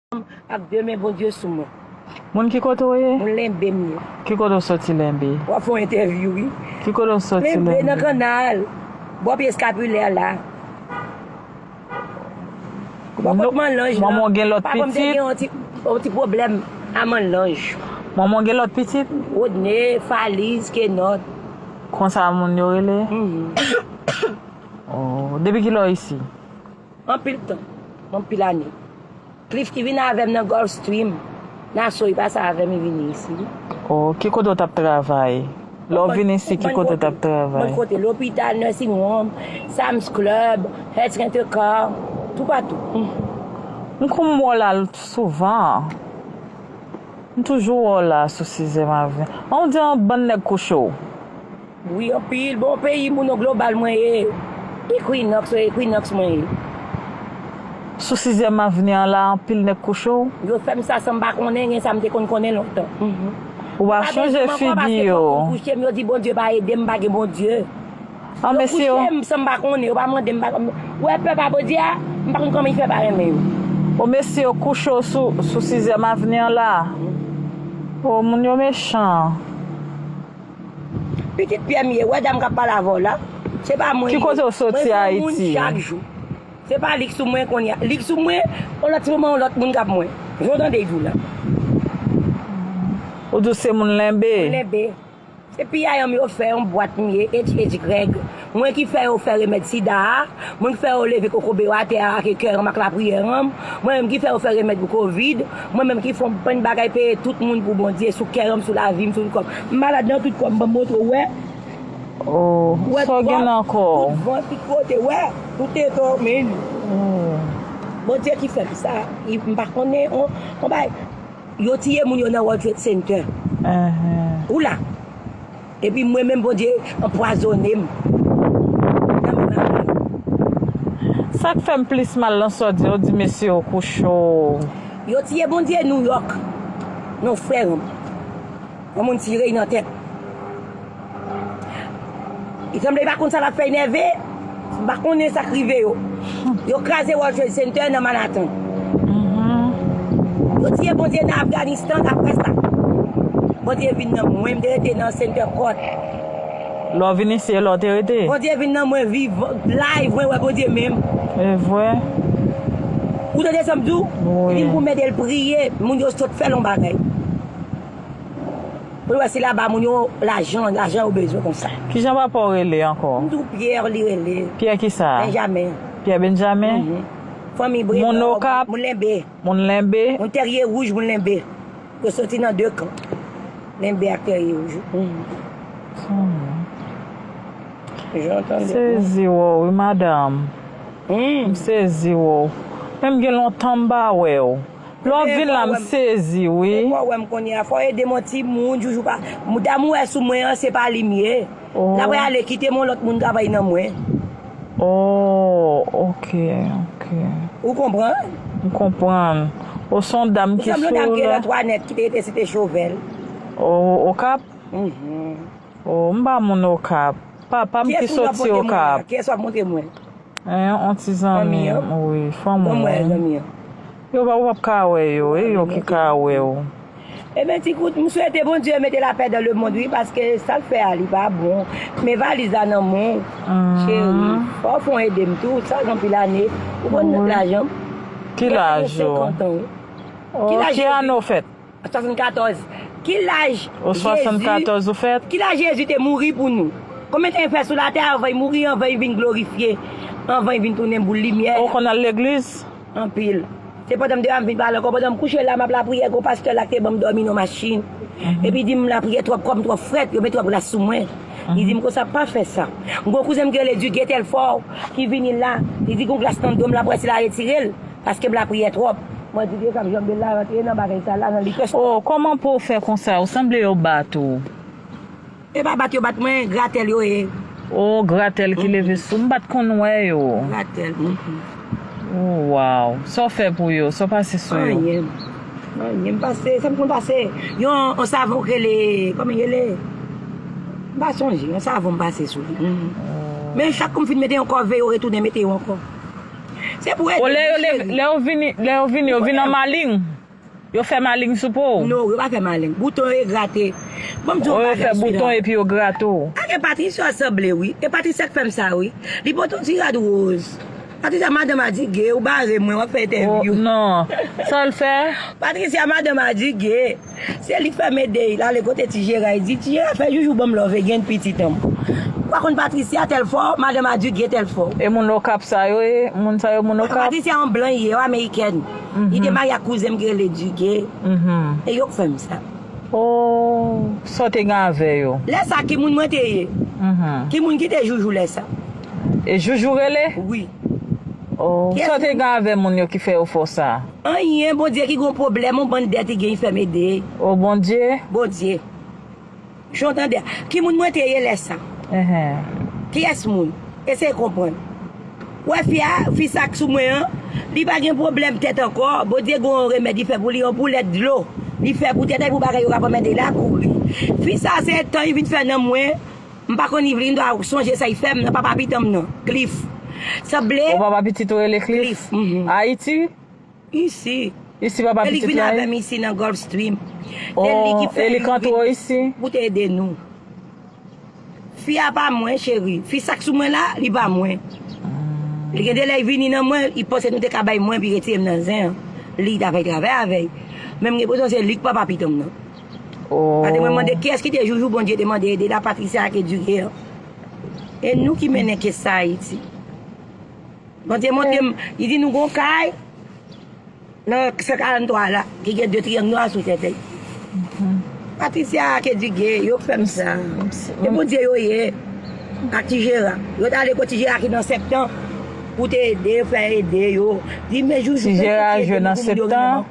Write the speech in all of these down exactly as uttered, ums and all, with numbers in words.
Ak de men Bondye sou mwen. Moun ki kote w ye? Moun Lenbe m ye. Ki kote w soti Lenbe? W ap fè yon entèvyou, wi. Ki kote w soti Lenbe? Lenbe nan kanal. Bò pye eskapilè la. Bò kot manlanj lan. Manman w gen lòt pitit? Papa m te gen yon ti, yon ti pwoblèm a manlanj. Manman w gen lòt pitit? Rodney, Faliz, Kenòt. Konsa moun yo rele? Mhm. Oh, depi kilè w isi? Anpil tan, anpil ane. Cliff ki vin avè m nan Gulfstream, Nassau, li pase avè m, li vini isi. Oh, ki kote w t ap travay? Lè w vin isi, ki kote w t ap travay? Bon kote, lopital, nursing home, Sam's Club, Health Center Car, toupatou. M konn wè w la souvan. M toujou wè w la sou Sizyèm Avni. An, w di yon bann nèg kouche w. Wi, anpil. Bon, peyi moun yo global mwen ye. Equinox, wi, Equinox mwen ye. Sou Sizyèm Avni an la, anpil nèg kouche w? Yo fè m sa san m pa konnen, gen sa m te konn konnen lontan. Mhm. Ou pa chanje figi yo. Yo pa bezwen m ankò paske fòk m kouche m, yo di Bondye pa ede m, m pa gen Bondye. An, mesye yo. Yo kouche m san m pa konnen, yo pa mande m, m pa konn. Ou wè pèp a Bondye a, m pa konn kòman li fè pa renmen yo. O, mesye yo kouche w sou, sou Sizyèm Avni an la. O, moun yo mechan. Pitit pyè m ye, wè dam k ap pale avè w la. Se pa mwen li ye. Ki kote w soti Ayiti? Mwen se yon moun chak jou. Se pa li k sou mwen kounye a. Li k sou mwen, yon lòt ti moman, yon lòt moun k ap mwen. Jan w tande l di w la. Ou di w se moun Lenbe? Moun Lenbe. Se piyayan m yo fè yon bwat m ye, H H Greg. Mwen ki fè yo fè remèd sida a, mwen ki fè yo leve kokobe yo atè a ak kè an m ak lapriyè an m, mwen menm ki fè yo fè remèd pou kovid, mwen menm ki fè yon bann bagay peye tout moun pou Bondye sou kè an m, sou lavi m, sou kò m. M malad nan tout kò m, ban m montre w, wè. Oh, sa w gen nan kò w? Tout vant, tout kote, wè. Tout eto, men. Oh. Bondye ki fè m sa, m pa konnen, on, on bagay. Yo tiye moun yo nan World Trade Center. Enhen. Ou la. Epi mwen menm Bondye anpwazonnen m. Nan menm avi. Sa k fè m plis mal nan sa w di, w di mesye yo kouche w. Yo tiye Bondye New York. Non, frè m. Yon moun tire l nan tèt. Li sanble li pa konn sa l ap fè, li nève. M pa konnen sa k rive yo. Yo kraze World Trade Center nan Manhattan. Mhm. Yo tiye Bondye nan Afganistan apre sa. Bondye vin nan mwen, m te rete nan Center Court. Lè w vin isi, e la w te rete? Bondye vin nan mwen viv live, mwen wè Bondye menm. E vre? Ou tande sa m di w? Wi. Li di m pou m ede l priye, moun yo sot fè l yon bagay. Pou l wè si laba moun yo lajan, lajan yo bezwen konsa. Kijan papa w rele ankò? M di w Pierre li rele. Pierre kisa? Benjamin. Pierre Benjamin? Mhm. Fanmi Bredò, moun Okap? Moun Lenbe. Moun Lenbe? Moun Tèrye Wouj, moun Lenbe. Yo soti nan de kan. Lenbe ak Tèrye Wouj. Mhm. Hmm. Jan w tande. Sezi wè w, wi, madanm. Hmm. M sezi wè w. Men m gen lontan m pa wè w. Lè w vin la, m sezi, wi. Epi w wè m kounye a, fò w ede m yon timoun, joujou pa. Dam ou wè sou mwen an, se pa li m ye. Oh. L ap ale kite m, yon lòt moun travay nan mwen. Oh, ok, ok. Ou konprann? M konprann. O, se yon dam ki sou la. Ou sanble yon dam ki rele Antoinette, ki te rete Site Chovèl. O, Okap? Mhm. O, m pa moun Okap. Papa m ki soti Okap. Kiyès w ap montre mwen la? Kiyès w ap montre mwen? Hein, yon ti zanmi m, wi, fanmi m. Ban m wè zanmi an. Yo pa, ou p ap ka wè yo, e yo ki ka wè w. Ebyen, ti kout, m swete Bondye mete lapè dans le monde, wi, paske sa l fè a, li pa bon. Men valiz la nan men w, cheri. Fò w fè w ede m tou, sa gen anpil ane. Ou konn lajan m? Ki laj ou? Senkant an, wi. Oh, ki ane w fèt? Swasannkatòz. Ki laj Jezi, swasannkatòz ou fèt? Ki laj Jezi te mouri pou nou? Konbyen tan l fè sou latè anvan l mouri, anvan l vin glorifye, anvan l vin tounen boul limyè? Ou konn al legliz? Anpil. Se pandan m deyò a m vin pale ankò. Pandan m kouche la, m ap lapriyè, gon pastè la ki te ban m dòmi nan machin. Mhm. Epi di m lapriyè twòp, kò m twò frèt, yo met twòp glas sou mwen. Li di m konsa, pa fè sa. M gon kouzen m ki rele Duguet Telfort, ki vini la. Li di gon glas nan do m, l ap wè si l a retire l. Paske m lapriyè twòp. Mwen di, "Desanm janbe la, rantre nan bagay sa la, nan likès." Oh, kòman pou w fè konsa? Ou sanble yo bat ou. E pa bat yo bat mwen, gratèl yo ye. Oh, gratèl ki leve sou m, m pa t konn wè yo. Gratèl, mhm. Oh, wow. Sa w fè pou yo? Sa w pase sou yo? Anyen. Anyen, m pase, sa m konn pase. Yon, yon savon k rele, kòman l rele? M pa sonje, yon savon m pase sou li. Mhm. Oh. Men chak kou m fin mete yon kòve, yo retounen mete yo ankò. Se pou ede. O lè yo leve, lè yo vini, lè yo vini, yo vin an maleng. Yo fè maleng sou po w. Non, yo pa fè maleng. Bouton yo e grate. Ban m di w yon bagay, Sila. O, yo fè bouton epi yo grate w. Ake Patricia sanble, wi. E Patricia k fè m sa, wi. Li pote yon ti rad woz. Patricia, madanm Adige, ou bare mwen, w ap fè entèvyou. O, non. Sa l fè? Patricia, madanm Adige. Se li k fè m ede l ale kote Ti Jera, li di, "Ti Jera, fè Joujou ban m love, gen pitit an." Ou pa konn Patricia tèl fò, madanm Adige tèl fò. E moun Okap sa yo ye? Moun sa yo moun Okap? Patricia yon blan ye, yon amerikèn. Li te marye ak kouzen m ki rele Dugué. E yo k fè m sa. O, sa w te gen avè yo? Lè sa, ki moun mwen te ye? Ki moun ki te Joujou lè sa? E Joujou rele? Wi. O, sa w te gen avè moun yo ki fè yo fè w sa? Anyen, Bondye ki gon pwoblèm, yon bann dèt li gen, li fè m ede. O, Bondye? Bondye. Jan w tande a. Ki moun mwen te ye lè sa? Enhen. Kiyès moun? Eseye konprann. Ou wè fi a, fi sa k sou mwen an, li pa gen pwoblèm tèt ankò. Bondye gen yon remèd li fè pou li, yon boulèt dlo. Li fè pou tèt li, pou bagay yo ka pran mède la kouri. Fi sa se tan li vin fè nan mwen, m pa konn li vle, m ta sonje sa li fè m nan papa pitit an m nan, Cliff. Sanble. O papa pitit ou rele Cliff? Cliff, mhm. Ayiti? Isi. Isi papa pitit la ye? E li k vin avè m isi nan Gulf Stream. Se li ki fè, e li k antre w isi? Pou te ede nou. Fi a pa mwen, cheri. Fi sa k sou mwen la, li pa mwen. Li gen de lè li vini nan mwen, li panse nou te ka bay mwen, epi retire m nan zen an. Li ta fè travay avè l. Men m gen enpresyon se li k papa pitit an m nan. O. Paske mwen mande kiyès ki te Joujou, Bondye te mande ede la, Patricia ake Dugué an. E nou ki mennen kes sa Ayiti. Bondye montre m, li di nou gon kay nan san karant twa la, ki gen de triyang nwa sou tèt li. Patricia ake Dugué, yo k fè m sa. Se Bondye yo ye. Ak Ti Jera. Yo t ale kot Ti Jera ki nan Septan pou te ede, fè ede yo. Di men Joujou Ti Jera jwe nan Septan?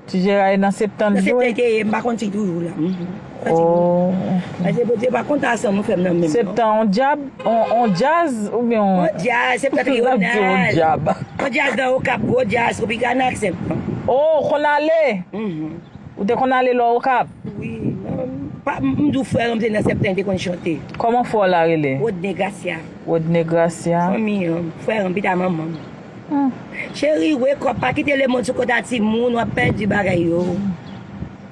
Ti Jera ye nan Septan jwe? Nan Septan te ye, m pa konn si toujou la. Mhm. Oh. Paske Bondye pa kontan sa nou fè m nan menm non. Septan on dyab, on, on djaz oubyen on... On djaz, Septentrional. N ap di on dyab. On djaz nan Okap, gwo djaz, Tropicana ak Septan. Oh, ou konn ale? Mhm. Ou te konn ale lò Okap? Wi, non, pa, m, m di w frè m te nan Septan, te konn chante. Kòman frè w la rele? Rodney Gracia. Rodney Gracia. Fanmi an, frè m, pita manman m. Hmm. Cheri, wake up, pa kite lemonn sou kont a timoun, w ap pèdi bagay yo.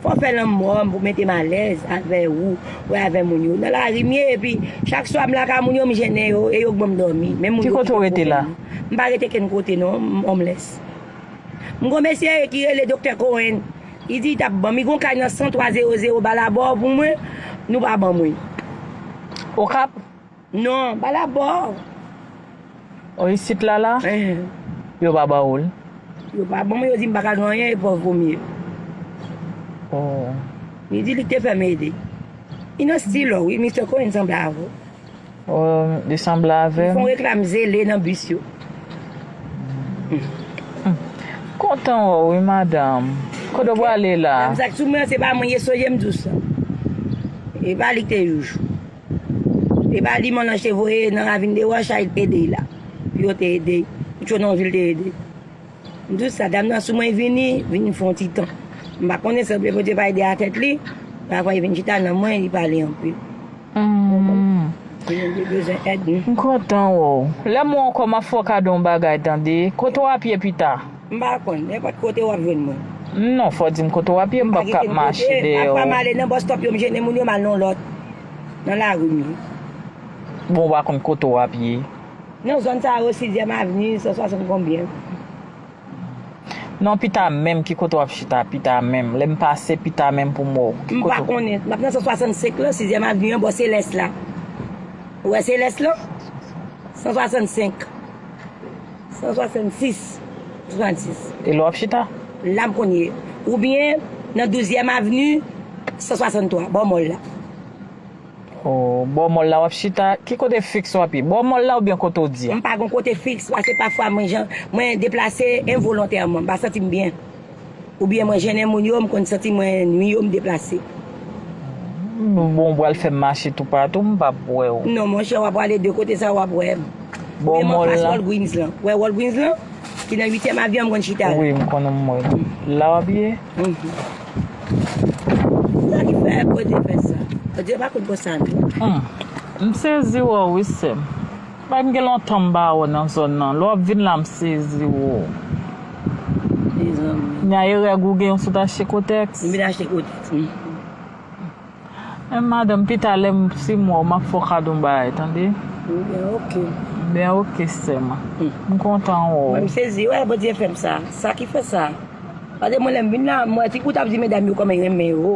Fò w fè lanmò pou mete m alèz avè ou, ou avè moun yo. Nan lari m ye, epi chak swa m lakay moun yo, m jennen yo, e yo k ban m dòmi. Menm moun yo kite m pwoblèm. Ki kote w rete la? M pa rete kenn kote non, m homeless. M gon mesye ki rele Doktè Cohen. Li di li t ap ban m, li gon kay nan san twa zewo zewo Balabò pou mwen, nou pa ban mwen. Okap? Non, Balabò. O, isit la la? Enhen. Yo pa ba ou l? Yo pa ban mwen, yo di m pa ka gen anyen, e pòv pou m ye. Oh. Li di li te fè m ede. Li nan stil ou, wi, Mister Cohen sanble avè w. Oh, li sanble avè m? Li fè yon reklam zele nan bis yo. M kontan wè w, wi, madanm. Kote w prale la? Dam sa k sou mwen an, se pa mwen ye, sonje m di w sa. E pa li k te Joujou. E pa li Monange te voye nan ravin de Wòch a ede l la. Pou yo te ede l. Tchononvil te ede l. M di w sa, dam nan sou mwen vini, vini fè yon ti tan. M pa konnen, sanble Bondye pa ede a tèt li. Pafwa li vin chita nan mwen, li pale anpil. Hmm. Li bezwen èd, wi. M kontan wè w. Lè m wè w ankò, m ap fè w kado yon bagay, tande. Kote w ap ye pita? M pa konn. Nenpòt kote w ap jwenn mwen. Non, fò w di m kote w ap ye, m p ap ka ap mache dèyè w. Pafwa m ale nan bòstòp yo, m jennen moun yo, m al nan yon lòt. Nan lari m ye. Bon, w pa konn kote w ap ye? Nan zòn sa yo, sizyèm avni, san swasann konbyen. Non, pita menm, ki kote w ap chita, pita menm? Lè m pase pita menm pou m wè w, ki kote w... M pa konnen. M ap nan san swasannsenk lan, sizyèm avni an, bò Selès la. Ou wè Selès lan? San swasannsenk. San swasannsis. San swasannsis. E la w ap chita? La m konn ye. Oubyen nan douzyèm avni, san swasanntwa, bò mòl la. Oh, bò mòl la w ap chita. Ki kote fiks w ap ye? Bò mòl la oubyen kote w di a? M pa gon kote fiks, paske pafwa mwen jan, mwen deplase envolontèman, m pa santi m byen. Oubyen mwen jennen moun yo, m konn santi mwen nwi yo, m deplase. Bon, w pral fè m mache toupatou, m p ap wè w. Non, monchè, w ap prale de kote sa, w ap wè m. Bò mòl la. Walgreens lan. Wè Walgreens lan? Ki nan uityèm avni an, m konn chita la. Wi, m konnen m wè. La w ap ye? Mhm. Sa ki fè Bondye fè sa. Bondye pa konn konsa non. Hmm. M sezi wè w wi, sè m. Bay, m gen lontan m pa wè w nan zòn nan. Lè w ap vin la, m sezi w. Mezanmi. Nya e règ ou gen sou t achte kotèks? M vin achte kotèks, wi. Men madanm, pita lè m, si m wè w, m ap fè w kado yon bagay, tande? Ebyen, oke. Ebyen, oke, sè m. M kontan wè w. Mwen, m sezi, wè, Bondye fè m sa. Sa ki fè sa. Paske mwen, lè m vin la, m wè ti kou t ap di medam yo kòman li renmen yo.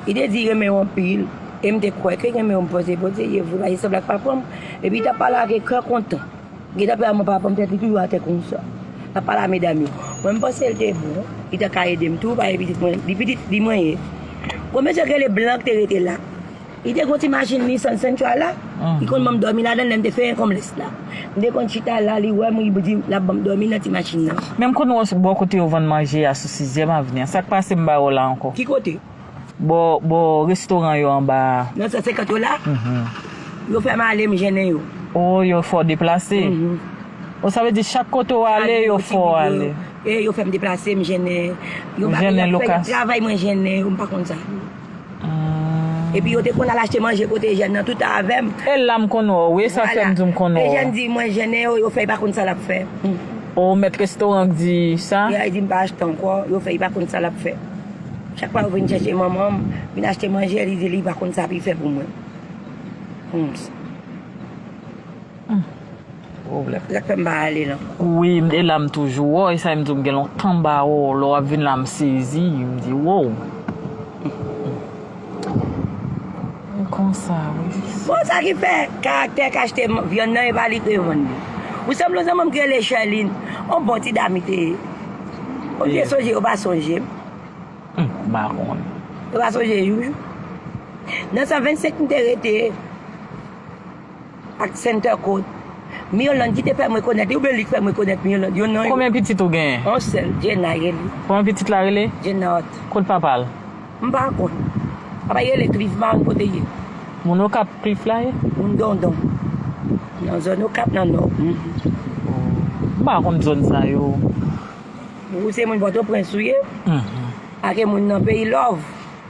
Li te di li renmen yo anpil. E m te kwè ke li renmen yo, m panse Bondye ye vre, paske sanble ak papa m. Epi li t ap pale avè kè kontan. Gentan pè a mwen, papa m tèt li toujou atè konsa. L ap pale a medam yo. Mwen, m panse l te bon. Li ta ka ede m tou, paske pitit mwen, li pitit li mwen ye. Gon mesye ki rele Blan ki te rete la. Li te gon ti machin Nissan Sentra la. Li konn ban m dòmi ladan l lè m te fè enkonm lès la. M te konn chita la, li wè m, li di l ap ban m dòmi nan ti machin nan. Men m konn wè w bò kote yo vann manje a sou Sizyèm Avni an. Sa k pase m pa wè w la ankò? Ki kote? Bò, bò restoran yo anba a. Nan san senkant yo la? Yo fè m ale, m jennen yo. O, yo fè w deplase? O, sa vle di chak kote w ale, yo fè w ale. E yo fè m deplase, m jennen. Yo pa vle fè travay, mwen jennen yo, m pa konn sa. Epi yo te konn al achte manje kote Ejèn nan, tout avè m. E la m konn wè w, wi, sa fè m di w m konn wè w. Ejèn di mwen jennen yo, yo fè, li pa konn sa l ap fè. O, mèt restoran k di sa? Ya, li di m pa achte ankò, yo fè, li pa konn sa l ap fè. Chak fwa yo vin chèche manman m, vin achte manje, li di li pa konn sa pou l fè pou mwen. Konsa. Pwoblèm. Sa k fè m pa ale la. Wi, e la m toujou wè w, e sa m di w m gen lontan m pa wè w, lè w ap vin la m sezi, m di, wow. E konsa, wi. Bon, sa ki fè karaktè k achte vyann nan, e pa li k revann li. Ou sanble yon zanmi m ki rele Sherline, yon bon ti dam li te ye. Ou te sonje, ou pa sonje. M pa konn. Ou pa sonje joujou. Nan san vennsenk m te rete ak Center Code. Mirlande ki te fè m rekonèt li, oubyen li k fè m rekonèt Mirlande. Yon nan yo. Konbyen pitit ou genyen? Yon sèl, Jenna rele. Kòman pitit la rele? Jenna Hot. Kot papa l? M pa konn. Papa l rele Cliff, m pa konn kote l ye. Moun Okap Cliff la ye? Moun Dondon. Nan zòn Okap, nan Nò. M pa konn zòn sa yo. Ou se moun Pòtoprens ou ye? Ake moun nan peyi love.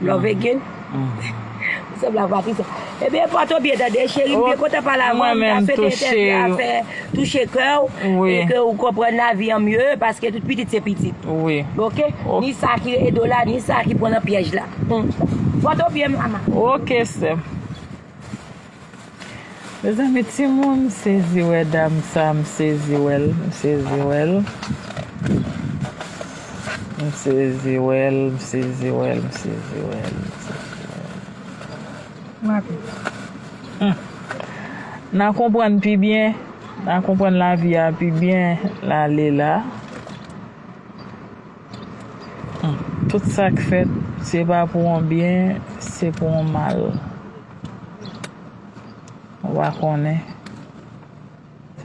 Love again. Ou sanble ak Patricia. Ebyen, Pòtoprens, tande, cheri, m byen kontan pale avè w, m ta swete entèvyou a fè touche kè w, e ke ou konprann lavi an mye, paske tout pitit se pitit. Oke? Ni sa ki ede w la, ni sa ki pran nan pyèj la. Pòtoprens, mama. Oke, sè m. Mezanmi, timoun, m sezi wè dam sa, m sezi wè l, m sezi wè l. M sezi wè l, m sezi wè l, m sezi wè l, m sezi wè l. Maten. N a konprann pi byen, n a konprann lavi a pi byen, l ale la. Hmm. Tout sa k fèt, se pa pou yon byen, se pou yon mal. Ou pa konnen.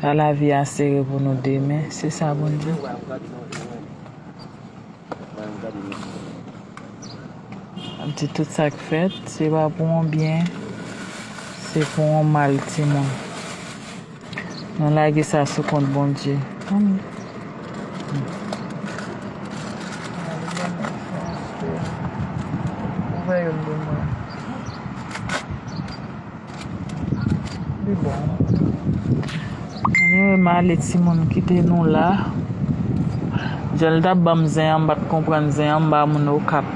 Sa lavi a sere pou nou demen, se sa Bondye. M di tout sa k fèt, se pa pou yon byen, se pou yon mal, timoun. Nou lage sa sou kont Bondye. Amen. Ouvè youn pou mwen. Li bon. Anyway, m ale timoun, kite nou la. Jan l t ap ban m zen an, m pa t konprann zen an, m ba moun Okap.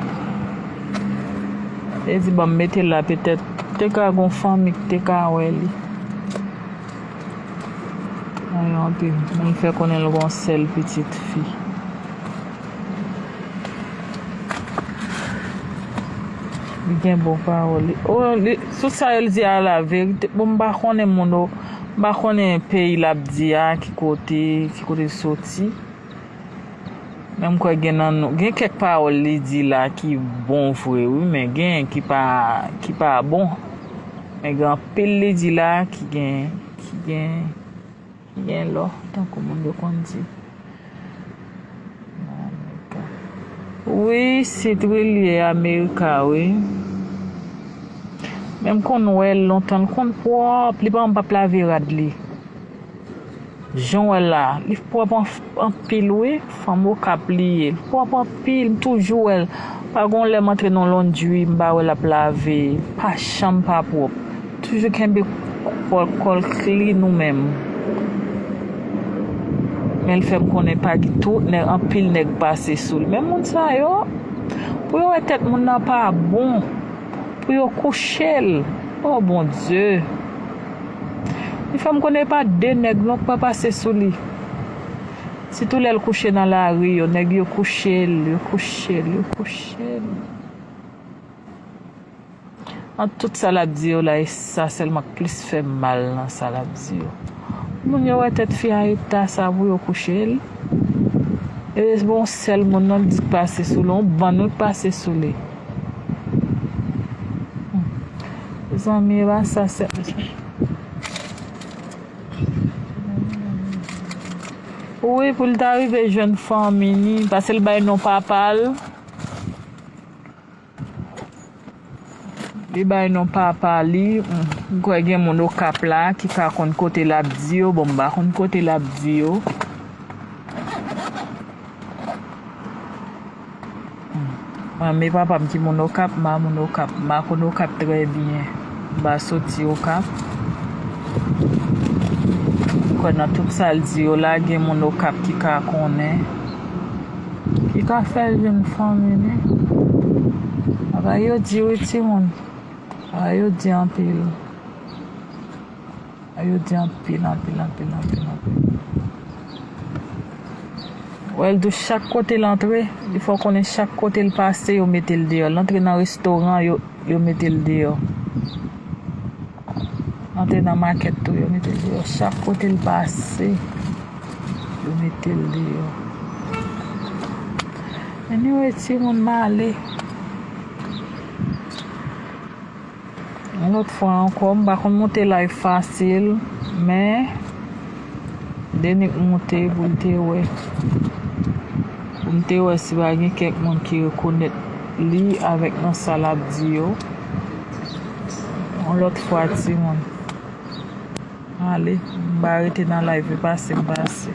Li di ban m mete l la, petèt te ka gon fanmi k te ka wè li. Mwen anpil. Moun fè konnen l gon sèl pitit fi. Li gen bon pawòl. Li, oh, li, sou sa yo l di a la verite. Bon, m pa konnen moun, oh, m pa konnen peyi l ap di a, ki kote, ki kote l soti. Men m kwè gen nan nou, gen kèk pawòl li di la ki bon vre, wi, men gen ki pa, ki pa bon. Men gen anpil li di la ki gen, ki gen, ki gen lò, tankou moun yo konn di. Wi, sit wi l ye, Amerika, wi. Men m konn wè l lontan, l konn pwòp, li pa janm p ap lave rad li. Jan w wè l la, li pwòp an, anpil wi, fanm Okap li ye. Li pwòp anpil, m toujou wè l. Pa gon lè m antre nan laundry, m pa wè l ap lave. Pa janm pa pwòp. Toujou kenbe Fòk kòl kli nou menm. Men l fè m konnen pa gen tout nèg, anpil nèg pase sou li. Men moun sa yo, pou yo wè tèt moun nan pa bon, pou yo kouche l. O Bondye! Li fè m konnen pa de nèg non k pa pase sou li. Sitou lè l kouche nan lari yo, nèg yo kouche l, yo kouche l, yo kouche l. An tout sa l ap di yo la, e sa sèlman k plis fè m mal nan sa l ap di yo. Moun yo wè tèt fi a eta sa pou yo kouche l. E bon sèl moun nan di k pase sou li, yon bann wi k pase sou li. Hmm. Mezanmi, e pa sa sèl. Wi, pou l ta rive jwenn fanmi ni, paske l bay non papa l. Li bay non papa li. M kwè gen moun Okap la ki ka konn kote l ap di yo. Bon, m pa konn kote l ap di yo. Mwen, men papa m ki moun Okap, m pa moun Okap. M pa konn Okap trè byen. M pa soti Okap. M kwè nan tout sa l di yo la, gen moun Okap ki ka konnen. Ki ka fè l jwenn fanmi li. Bagay yo di wi timoun. Bagay yo di anpil. Bagay yo di anpil, anpil, anpil, anpil, anpil. Wè l tou chak kote l antre, li fè w konnen chak kote l pase, yo mete l deyò. L antre nan restoran, yo, yo mete l deyò. Antre nan makèt tou, yo mete l deyò. Chak kote l pase, yo mete l deyò. Anyway, timoun, m ale. Yon lòt fwa ankò, m pa konn monte live fasil, men Denik monte pou l te wè. Pou m te wè si pa gen kèk moun ki rekonèt li avèk nan sa l ap di yo. Yon lòt fwa, timoun. Ale, m pa rete nan live, pase, m pase.